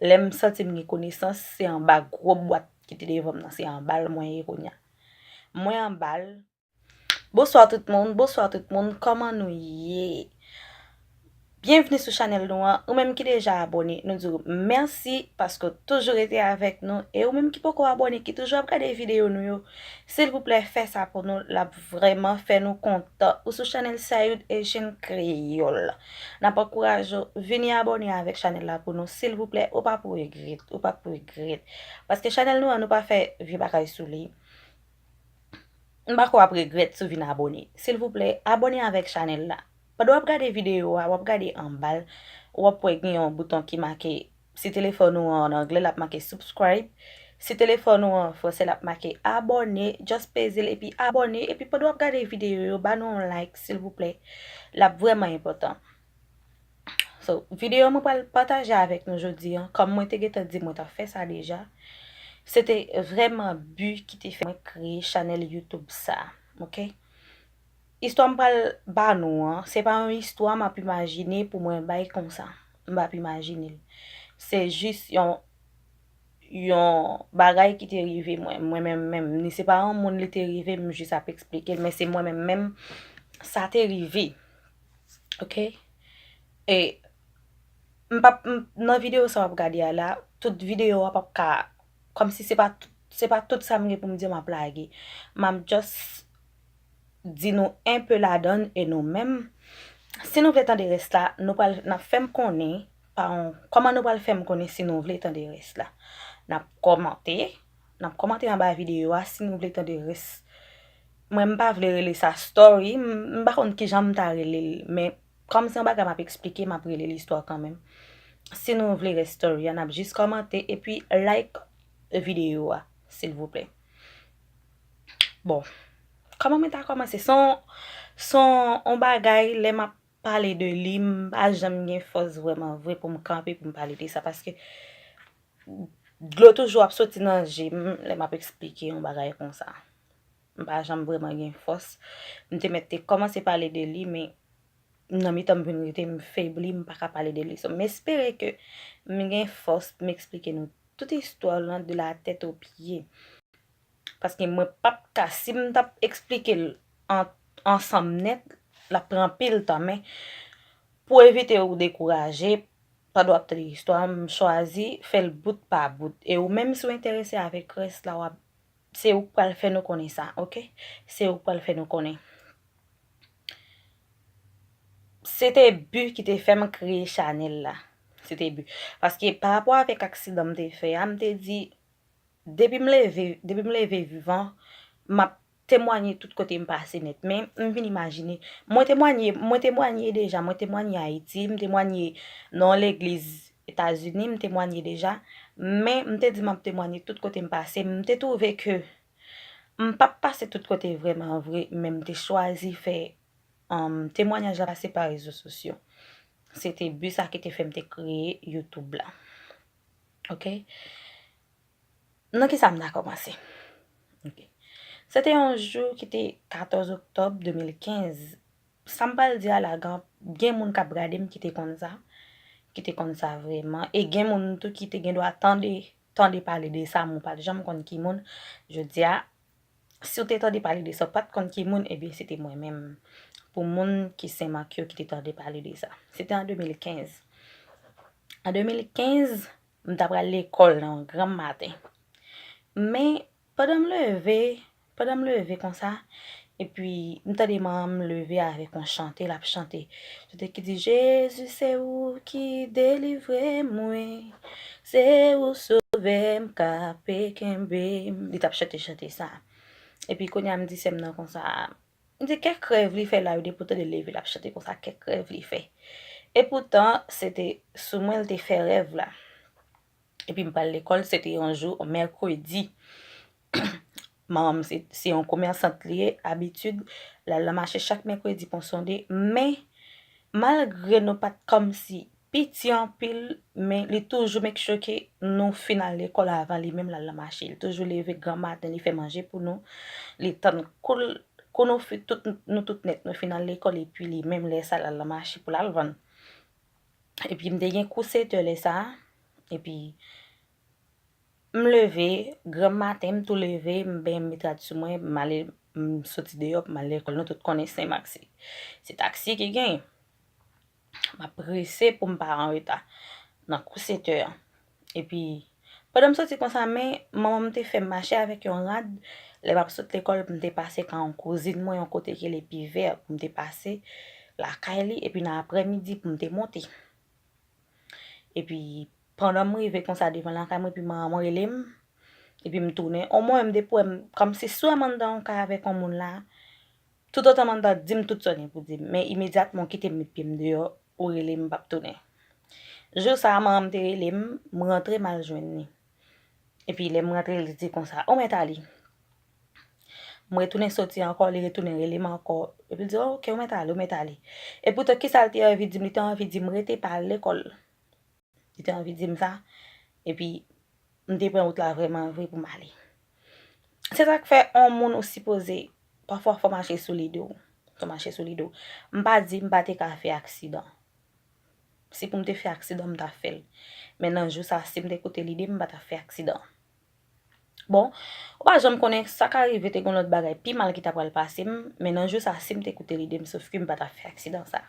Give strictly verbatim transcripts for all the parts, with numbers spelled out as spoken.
Lè m santi m gen konesans, se anba gwo bwat ki te devan m nan, se anba l mwen ye kounye a. Mwen anba l. Bonswa tout moun, bonswa tout moun, kòman nou ye? Byenvni sou chanèl nou an. Ou menm ki deja abòne, nou di w mèsi paske w toujou rete avèk nou. E ou menm ki poko abòne, ki toujou ap gade videyo nou yo, silvouplè, fè sa pou nou. L ap vrèman fè nou kontan. Ou sou chanèl Sayoud Asian Kreyòl. N ap ankouraje w vini abòne avèk chanèl la pou nou, silvouplè. Ou p ap regrèt, ou p ap regrèt. Paske chanèl nou an, nou pa fè vye bagay sou li. M pa kwè w ap regrèt si w vin abòne. Silvouplè, abòne avèk chanèl la. Pandan w ap gade videyo a, w ap gade anba l, w ap wè gen yon bouton ki make, si telefòn ou an anglè, l ap make subscribe. Si telefòn ou an fransè, l ap make abòne. Just peze l epi abòne. Epi pandan w ap gade videyo yo, ba nou yon like, silvouplè. L ap vrèman enpòtan. So, videyo mwen pral pataje avèk nou jodi an, kòm mwen te gentan di mwen t ap fè sa deja, se te vrèman bi ki te fè mwen kreye chanèl YouTube sa, oke? Istwa m pral ba nou an, se pa yon istwa m ap imajine pou mwen bay konsa. M p ap imajine l. Se jis yon, yon bagay ki te rive mwen, mwen menm menm. Ni se pa yon moun li te rive, m jis ap eksplike l, men se mwen menm menm, sa te rive. Oke? E m p ap, m, nan videyo sa w ap gade a la, tout videyo a p ap ka, kòmsi se pa tout, se pa tout sa m gen pou m di m ap lage. M ap just di nou enpe ladan l e nou menm. Si nou vle tande rès la, nou pral, n ap fè m konnen, pa yon, kòman nou pral fè m konnen si nou vle tande rès la? N ap kòmante, n ap kòmante anba videyo a si nou vle tande rès. Mwen, m pa vle rele sa story, m, m pa konn kijan m ta rele l, men kòm se yon bagay m ap eksplike, m ap rele l istwa kanmenm. Si nou vle rès story a, n ap jis kòmante epi like videyo a, silvouplè. Bon, kòman mwen ta kòmanse? Se yon, se yon bagay, lè m ap pale de li, m pa janm gen fòs vrèman vre pou m kanpe, pou m pale de sa, paske dlo toujou ap soti nan je m lè m ap eksplike yon bagay konsa. M pa janm vrèman gen fòs. M te mèt te kòmanse pale de li, men nan mitan m vin rete, m febli, m pa ka pale de li. So, m espere ke m gen fòs pou m eksplike nou tout istwa lan de la tèt o pye. Paske mwen p ap ka, si m t ap eksplike l an, ansanm nèt, l ap pran anpil tan, men pou evite ou dekouraje, pandan w ap tande istwa, m chwazi fè l bout pa bout. E ou menm, si w enterese avèk rès la, w ap, se ou k pral fè nou konnen sa, oke? Se ou k pral fè nou konnen. Se te bi ki te fè m kreye chanèl la. Se te bi. Paske pa rapò avèk aksidan m te fè a, m te di, depi m leve, depi m leve vivan, m ap temwanye tout kote m pase nèt. Men, m vin imajine, mwen temwanye, mwen temwanye deja, mwen temwanye Ayiti, m temwanye nan yon legliz Etazini, m temwanye deja. Men, m te di m ap temwanye tout kote m pase. M te twouve ke m p ap pase tout kote vrèman vre, men m te chwazi fè, um, temwanyaj la pase pa rezo sosyo. Se te bi sa ki te fè m te kreye YouTube la. Oke? Nan ki sa m ta kòmanse? Oke. Se te yon jou ki te katòz oktòb de mil kenz. Sa m pral di a la, gen, gen moun k ap gade m ki te konn sa, ki te konn sa vrèman. E gen moun tou ki te gen dwa tande, tande pale de sa, men w pa t janm konn ki moun. Jodi a, si w te tande pale de sa, w pa t konn ki moun, ebyen, se te mwen menm. Pou moun ki Senmak yo ki te tande pale de sa. Se te an de mil kenz. An de mil kenz, m ta pral lekòl nan yon granm maten. Men, pandan m leve, pandan m leve konsa, epi m tande manman m leve avèk yon chante, l ap chante. Chante ki di, Jezi, se ou ki delivre mwen, se ou sovè m, kanpe kenbe m. Li t ap chante chante sa. Epi kounye a m di sè m nan konsa, m di, kèk rèv li fè la, yo depi w tande l leve, l ap chante konsa, kèk rèv li fè. Epoutan, se te sou mwen l te fè rèv la. Epi m pral lekòl, se te yon jou, yon mèkredi. Manman m se, se yon komèsant li ye, abitid, l al nan mache chak mèkredi pou yon sonde, men malgre nou pa t kòmsi piti anpil, men li toujou make sure ke nou fin al lekòl avan li menm l al nan mache. Li toujou leve gran maten, li fè manje pou nou, li tann kou l, kou nou fi-, tout, nou tout nèt, nou fin al lekòl, epi li menm lè sa l al nan mache pou l al vann. Epi m te gen kou sèt è lè sa a, Epi, m leve, granm maten, m tou leve, m benyen, m met rad sou mwen, m ale, m soti deyò pou m al lekòl. Nou tout konnen Senmak se, se taksi ki genyen. M ap prese pou m pa an reta nan kou sèt è an. Epi, pandan m soti konsa, men manman m te fè m mache avèk yon rad. Lè m ap sot lekòl, pou m te pase kan yon kouzin mwen, yon kote ki rele Pivè, pou m te pase lakay li, epi nan aprèmidi, pou m te monte. Epi, pandan m rive konsa devan lakay mwen, epi manman mwen rele m, epi m tounen. Omwen, m depi wè m, kòmsi si w wè m anndan yon kay avèk yon moun la, toutotan m anndan, di m tout sa w gen pou di m. Men imedyatman w kite m met pye m deyò, ou rele m, m p ap tounen. Jou sa a, manman m te rele m, m rantre, m al jwenn li. Epi lè m rantre, li di konsa, "O Mèt Ale." M retounen soti ankò, li retounen rele m ankò. Epi l di, "Oke, o Mèt Ale, o Mèt Ale." Epoutan, kisa l te anvi di m? Li te anvi di m rete pa al lekòl. Li te anvi di m sa. Epi, m te pran wout la vrèman vre pou m ale. Se sa k fè yon moun ou sipoze, pafwa fò w mache sou lide w. Fò w mache sou lide w. M pa di m pa te ka fè aksidan. Si pou m te fè aksidan, m ta fè l. Men nan jou sa, si m te koute lide m, m pa ta fè aksidan. Bon, ou pa janm konnen sa ka rive, te gen lòt bagay pi mal ki ta pral pase m, men nan jou sa, si m te koute lide m, sof ke m pa ta fè aksidan sa.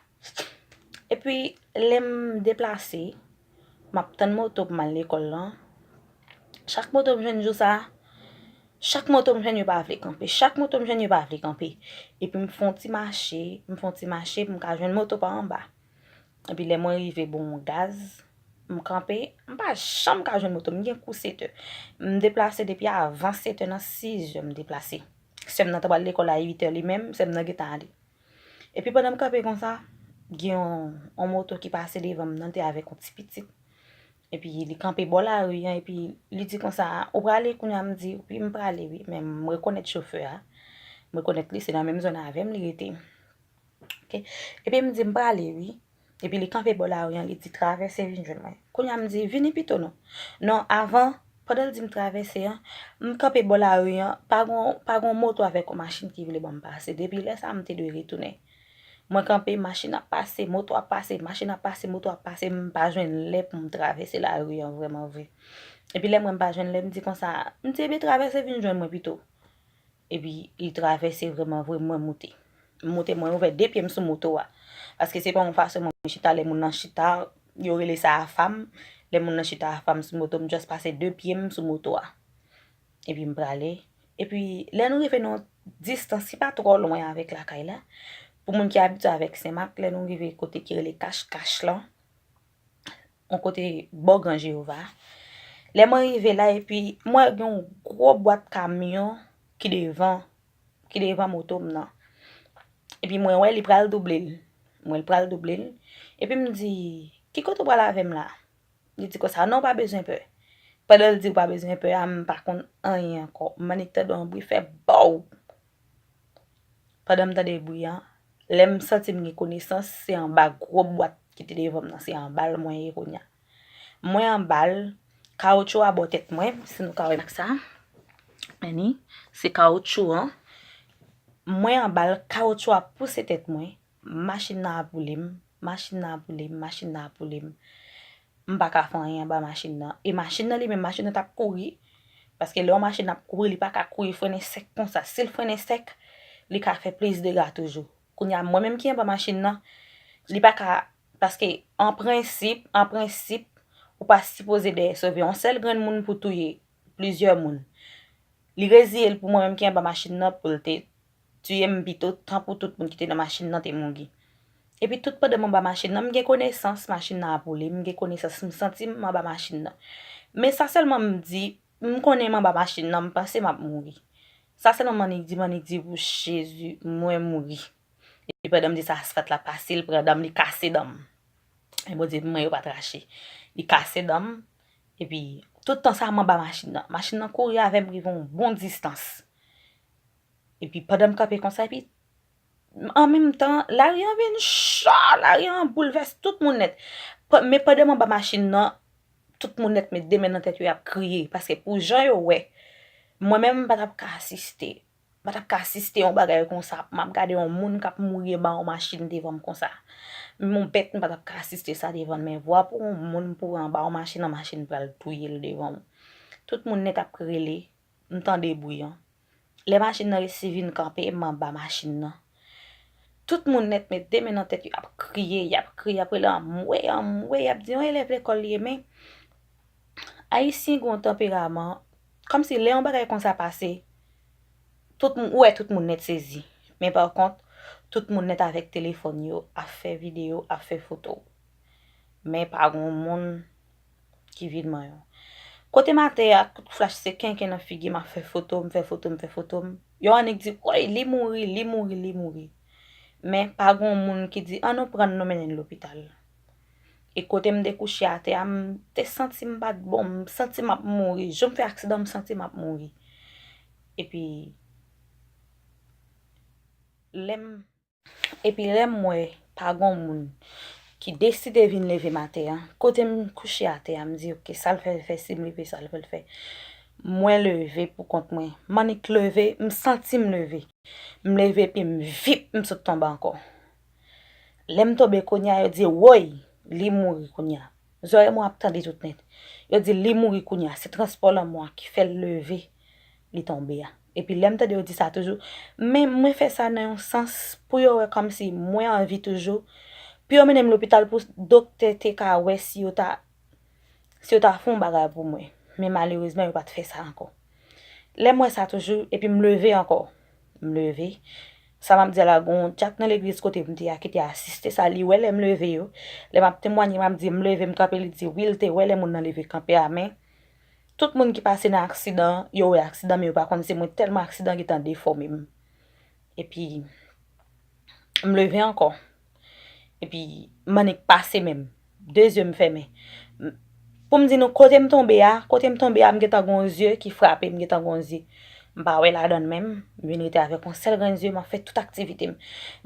Epi, lè m deplase, m ap tann moto pou m al lekòl lan. Chak moto m jwenn jou sa, chak moto m jwenn yo pa vle kanpe, chak moto m jwenn yo pa vle kanpe. Epi m fè yon ti mache, m fè yon ti mache pou m ka jwenn moto pa anba. Epi lè mwen rive bon gaz, m kanpe, m pa janm ka jwenn moto, m gen kou sèt è. M deplase depi avan sèt è, nan sis è m deplase. Sè m nan t ap al lekòl a uit è li menm, sè m nan gentan ale. Epi pandan m kanpe konsa, gen yon, yon moto ki pase devan m nan, te avèk yon ti pitit. Epi li kanpe bò lari an, epi li di konsa, "Ou prale kounye a?" M di, "Wi, m prale, wi." Men m rekonèt chofè a. M rekonèt li, se nan menm zòn avè m li rete. Ok. Epi m di, "M prale, wi." Epi li kanpe bò lari an, li di, "Travèse vin jwenn mwen." Kounye a m di, "Vini pito non." Non, avan, pandan l di m travèse an, m kanpe bò lari an, pa gon, pa gon moto avèk yon machin ki vle ban m pase. Depi lè sa a, m te dwe retounen. Mwen kanpe, machin ap pase, moto ap pase, machin ap pase, moto ap pase, m pa jwenn lè pou m travèse lari an vrèman vre. Epi lè mwen m pa jwenn lè, m di konsa, m di, "Ebyen, travèse vin jwenn mwen pito." Epi li travèse vrèman vre, mwen moute. M moute, mwen ouvè de pye m sou moto a. Paske se pa yon fason mwen chita, lè moun nan chita, yo rele sa afam. Lè moun nan chita afam sou moto, m just pase de pye m sou moto a. Epi m prale. Epi lè nou rive nan yon distans ki pa twò lwen avèk lakay la, pou moun ki abitye avèk Senmak, lè nou rive kote ki rele Kach Kach lan, yon kote bò Gran Jewova. Lè mwen rive la, epi mwen gen yon gwo bwat kamyon ki devan, ki devan moto m nan. Epi mwen wè li pral double l. Mwen wè li pral double l. Epi m di, "Ki kote w pral avè m la?" Li di konsa, "Non, w pa bezwen pè." Pandan l di, "W pa bezwen pè" a, m pa konn anyen ankò. M annik tande yon bri fè bòw. Pandan m tande bri an, lè m santi m gen konesans, se anba gwo bwat ki te devan m nan, se anba l mwen ye kounye a. Mwen anba l, kawotchou a bò tèt mwen, si nou ka wè sa. Meni, se kawotchou an. Mwen anba l, kawotchou a pouse tèt mwen, machin nan ap boule m, machin nan ap boule m, machin nan ap boule m. M pa ka fè anyen anba machin nan. E machin nan li menm, machin nan t ap kouri. Paske lè yon machin ap kouri, li pa ka kouri frennen sèk konsa. Si l frennen sèk, li ka fè plis dega toujou. Kounye a, mwen menm ki anba machin nan, li pa ka, paske an prensip, an prensip, ou pa sipoze dèyè sove yon sèl grenn moun pou touye plizyè moun. Li reziye l pou mwen menm ki anba machin nan pou l te tiye m pito, tan pou tout moun ki te nan machin nan te mouri. Epi tout pandan m anba machin nan, m gen konesans machin nan ap boule, m gen konesans, m santi m anba machin nan. Men sa sèlman m di, m konnen m anba machin nan, m panse m ap mouri. Sa sèlman m annik di, m annik di pou Jezi, mwen mouri. Epi pandan m di sa, asfalt la pase, l pran dan m, li kase dan m. E Bondye pou mwen, yo pa t rache. Li kase dan m, epi tout tan sa a, m anba machin nan. Machin nan kouri avè m rive yon bon distans. Epi pandan m kanpe konsa, epi an menm tan, lari an vin cho, lari an boulvèse tout moun nèt. Pa-, men pandan m anba machin nan, tout moun nèt met de men nan tèt yo, y ap kriye. Paske pou jan yo wè, mwen menm, m pa t ap ka asiste. M pa t ap ka asiste yon bagay konsa. M ap gade yon moun k ap mouri anba yon machin devan m konsa. Yon bèt m pa t ap ka asiste sa devan l, men vwa pou yon moun pou anba yon machin, yon machin pral touye l devan w. Tout moun nèt ap rele, m tande bri an. Lè machin nan resi vin kanpe, m anba machin nan. Tout moun nèt met de men nan tèt yo, ap kriye, y ap kriye, ap rele anmwe, anmwe, y ap di yon elèv lekòl li ye, men Ayisyen gen yon tanperaman, kòmsi lè yon bagay konsa pase, tout moun, ou wè tout moun nèt sezi. Men pa kont, tout moun nèt avèk telefòn yo, ap fè videyo, ap fè foto. Men pa gen yon moun ki vin manyen w. Kote m atè a, kout flach se kenken nan figi m, ap fè foto, m fè foto, m fè foto m. Yo annik di, woy, li mouri, li mouri, li mouri. Men pa gen yon moun ki di, ann nou pran l, nou mennen l lopital. E kote m te kouche atè a, m te santi m pa t bon, m santi m ap mouri. Jou m fè aksidan, m santi m ap mouri. Epi, lè m, epi lè m wè pa gen moun ki deside vin leve m atè a, kote m kouche atè a, m di, oke, sa l fè l fè, si m leve, sa l fè l fè. Mwen leve pou kont mwen. M annik leve, m santi m leve. M leve epi m vip, m sot tonbe ankò. Lè m tonbe kounye a, yo di, woy, li mouri kounye a. Zòrèy mwen ap tande tout nèt. Yo di, li mouri kounye a. Se transpò lanmò a ki fè l leve, li tonbe a. Epi lè m tande yo di sa toujou, men mwen fè sa nan yon sans pou yo wè kòmsi mwen anvi toujou. Pou yo mennen m lopital pou doktè te ka wè si yo ta si yo ta fè yon bagay pou mwen. Men malerezman, yo pa t fè sa ankò. Lè m wè sa toujou, epi m leve ankò. M leve. Sa m ap di a la, gen yon dyak nan legliz kote m te a ki te asiste sa, li wè lè m leve yo. Lè m ap temwanye, m ap di, m leve, m kanpe, li di, wi, l te wè lè moun nan leve kanpe a, men tout moun ki pase nan aksidan, yo wè aksidan, men yo pa konn se mwen, tèlman aksidan gentan defòme m. Epi, m leve ankò. Epi, m annik pase menm. De zye m fèmen. M- Pou m di nou, kote m tonbe a, kote m tonbe a, m gentan gon zye ki frape, m gentan gon zye. M pa wè ladan l menm, m vin rete avèk yon sèl grenn zye, m ap fè tout aktivite m.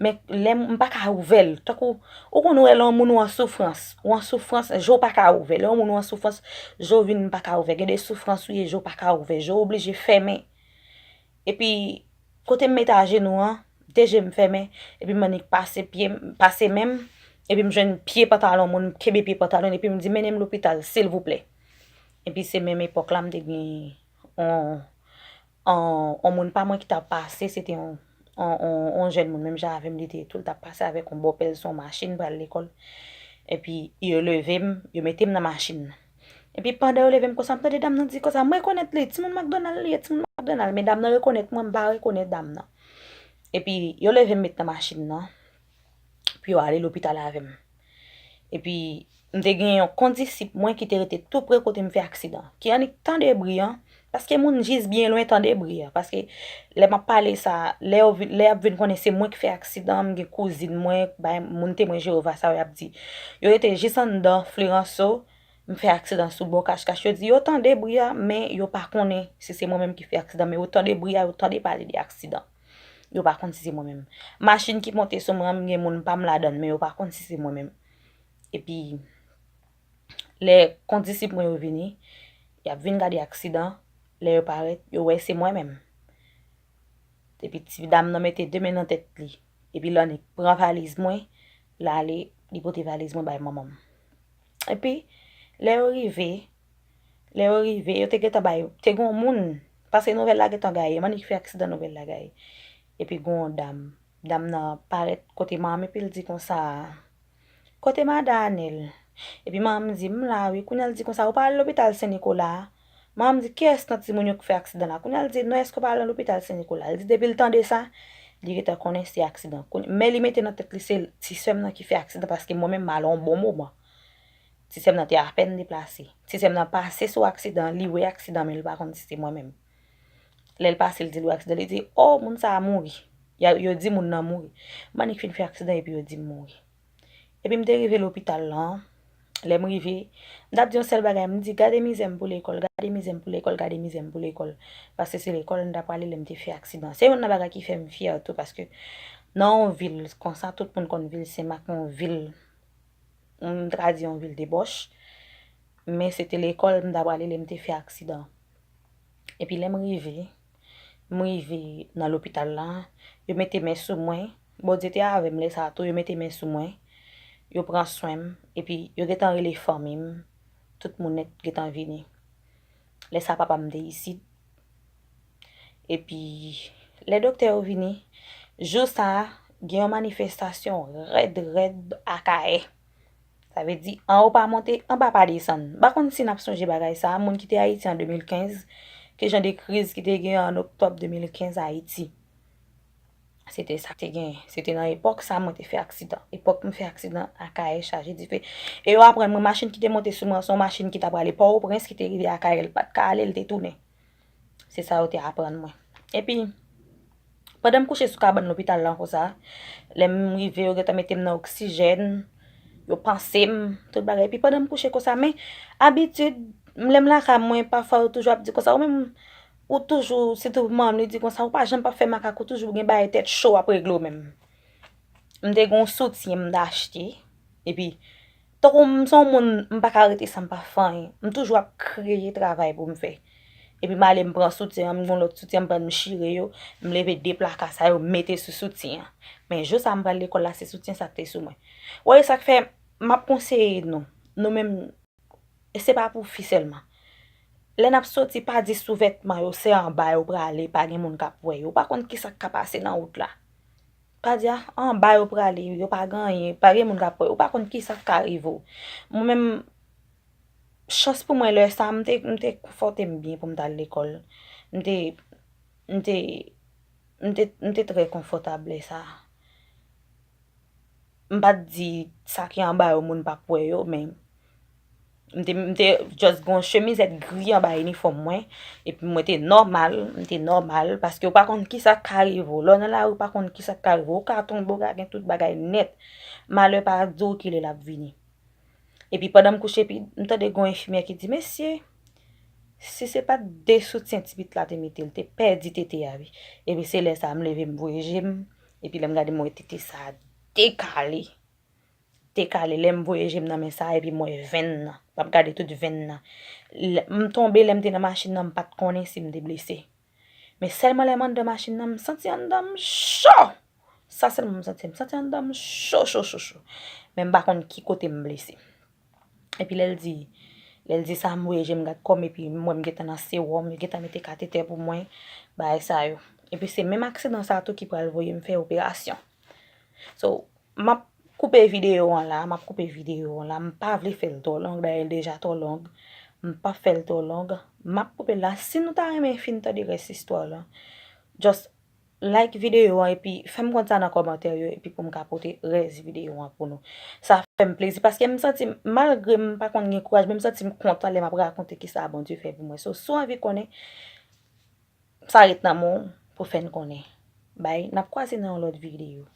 Men lè m, m pa ka ouvè l. Tankou, ou konn wè lè yon moun ou an soufrans, ou an soufrans, je w pa ka ouvè. Lè yon moun ou an soufrans, je w vin pa ka ouvè. Gen de soufrans ou ye, je w pa ka ouvè. Je w oblije fèmen. Epi, kote m mete ajenou an, de je m fèmen, epi m annik pase pye m, pase men m, epi m jwenn pye pantalon moun, m kenbe pye pantalon, epi m di, mennen m lopital, silvouplè. Epi se menm epòk la, m te gen on, on, on moun pa mwen ki t ap pase, se te on, on, on, on jèn moun, menm jan avè m, li te ye tou, l t ap pase avèk on bòpè l sou on machin pral lekòl. Epi, yo leve m, yo mete m nan machin nan. Epi pandan yo leve m konsa, m tande dam nan di konsa, m rekonèt li, timoun McDonald li ye, timoun McDonald. Men dam nan rekonèt mwen, m pa rekonèt dam nan. Epi yo leve m met nan machin nan, pou yo ale lopital avè m. Epi m te gen yon kondisip mwen ki te rete tou pre kote m fè aksidan, ki annik tande bri an, paske moun jis byen lwen tande bri an. Paske lè m ap pale sa, lè yo vin, lè y ap vin konnen se mwen ki fè aksidan an, m gen kouzin mwen, bay moun Temwen Jewova sa yo y ap di. Yo rete jis anndan Fleranso, m fè aksidan sou bò Kachkach. Yo di yo tande bri a, men yo pa konnen si se mwen menm ki fè aksidan, men yo tande bri a, yo tande pale de aksidan. Yo pa konn si se mwen menm. Machin ki monte sou mwen an, m gen moun pa m ladan l, men yo pa konn si se mwen menm. Epi, lè kondisip mwen yo vini, y ap vin gade aksidan, lè yo parèt, yo wè se mwen menm. Epi ti dam nan mete de men nan tèt li. Epi l annik pran valiz mwen, l ale, li pote valiz mwen bay manman m. Epi, lè yo rive, lè yo rive, yo te gentan bay, te gen yon moun, paske nouvèl la gentan gaye, m annik fè aksidan nouvèl la gaye. Epi gen yon dam, dam nan parèt kote manman m, epi l di konsa, kote madan Anèl? Epi manman m di, m la wi. Kounye a l di konsa, ou pa al lopital Sen Nikola a? Manman m di, kiyès nan timoun yo ki fè aksidan la? Kounye a l di, non, èske w pa al nan lopital Sen Nikola? L di, depi l tande sa, li gentan konnen se aksidan. Kounye- men li mete nan tèt li se ti sè m nan ki fè aksidan, paske mwen menm m al yon bon moman. Ti sè m nan te apèn deplase. Ti sè m nan pase sou aksidan, li wè aksidan, men li pa konn si se mwen menm. Lè l pase, l di l wè aksidan, li di, o, moun sa a mouri. Ya- yo di moun nan mouri. M annik fin fè aksidan epi yo di m mouri. Epi m te rive lopital lan, lè m rive, m t ap di yon sèl bagay, m di, gade mizè m pou lekòl, gade mizè m pou lekòl, gade mizè m pou lekòl. Paske se lekòl m t ap prale lè m te fè aksidan. Se youn nan bagay ki fè m fyè tou, paske nan yon vil konsa, tout moun konn vil Senmak, yon vil, m ta ka di yon vil debòch, men se te lekòl m t ap prale lè m te fè aksidan. Epi lè m rive, m rive nan lopital la, yo mete men sou mwen. Bondye te avè m lè sa a tou, yo mete men sou mwen. yo pran swen m, epi yo gentan rele fanmi m, tout moun nèt gentan vini. Lè sa papa m te isit. Epi lè doktè yo vini, jou sa a, gen yon manifestasyon rèd rèd Akayè. Sa vle di, anwo pa monte, anba pa desann. M pa konn si n ap sonje bagay sa a, moun ki te Ayiti an de mil kenz, ki jan de kriz ki te gen an oktòb de mil kenz Ayiti. Se te sa ki te genyen. Se te nan epòk sa mwen te fè aksidan. Epòk m fè aksidan Akayè chaje dife. E yo aprann mwen machin ki te monte sou mwen, se yon machin ki t ap prale Pòtoprens, ki te rive Akayè, l pa t ka ale, l te tounen. Se sa yo te aprann mwen. Epi, pandan m kouche sou kabann lopital la konsa, lè m rive, yo gentan mete m nan oksijèn, yo panse m, tout bagay. Epi pandan m kouche konsa, men abitid, lè m lakay mwen, pafwa yo toujou ap di konsa, ou menm, ou toujou, sitou manman m, li di konsa, ou pa janm p ap fè makak, ou toujou gen bagay tèt cho w ap regle w menm. M te gen yon soutyen m t achte, epi, tankou m se yon moun, m pa ka rete san m pa fè anyen. M toujou ap kreye travay pou m fè. Epi m ale m pran soutyen an, m gen lòt soutyen, m pran m chire yo, m leve de plaka sa yo, m mete sou soutyen an. Men jou sa m pral lekòl la, se soutyen sa k te sou mwen. Ou wè, e sa k fè m ap konseye nou, nou menm, e se pa pou fi sèlman. Lè n ap soti, pa di sou vètman yo, se anba yo prale, pa gen moun k ap wè yo. Ou pa konn ki sa k ka pase nan wout la. Pa di, a, anba yo prale, yo pa gen anyen, pa gen moun k ap wè yo. Ou pa konn ki sa k ka rive w. Mwen menm, chans pou mwen, lè sa a, m te, m te konfòte m byen pou m t al lekòl. M te, m te, m te, m te trè konfòtab lè sa a. M pa t di sa ki anba yo moun p ap wè yo, men m te, m te just gen yon chemizèt gri anba inifòm mwen, epi mwen te nòmal, m te nòmal, paske ou pa konn ki sa k ka rive w. Lè w nan lari, ou pa konn ki sa k ka rive w. Ou ka tonbe, ou ka gen tout bagay nèt. Malè pa di w ki lè l ap vini. Epi pandan m kouche, epi m tande gen yon enfimyè ki di, "Mesye, si se pa t de soutyen ti pitit la te mete, l te pèdi tete a, wi." Epi se lè sa a, m leve, m voye je m, epi lè m gade, m wè tete sa a dekale. Dekale, lè m voye je m nan men sa a, epi m wè venn nan. M ap gade tout venn nan. Lè m tonbe, lè m te nan machin nan, m pa t konnen si m te blese. Men sèlman lè m anndan machin nan, m santi anndan m cho. Sa sèlman m santi, m santi anndan m cho, cho, cho, cho. Men m pa konn ki kote m blese. Epi lè l di, lè l di sa, m voye je m gad kò m, epi m wè m gentan nan sewòm, yo gentan mete katetè pou mwen, bagay sa yo. Epi se menm aksidan sa tou ki pral voye m fè operasyon. So, m ap koupe videyo an la, m ap koupe videyo an la, m pa vle fè l twò long, dayè l deja twò long. M p ap fè l twò long, m ap koupe l la. Si nou ta renmen fin tande rès istwa la, just like videyo an epi fè m konn sa nan kòmantè yo epi pou m ka pote rès videyo an pou nou. Sa fè m plezi paske m santi m, malgre m pa konn gen kouraj, men m santi m kontan lè m ap rakonte kisa Bondye fè pou mwen. So, si w anvi konnen, sa ret nan men w pou fè n konnen. Bay, n ap kwaze nan yon lòt videyo.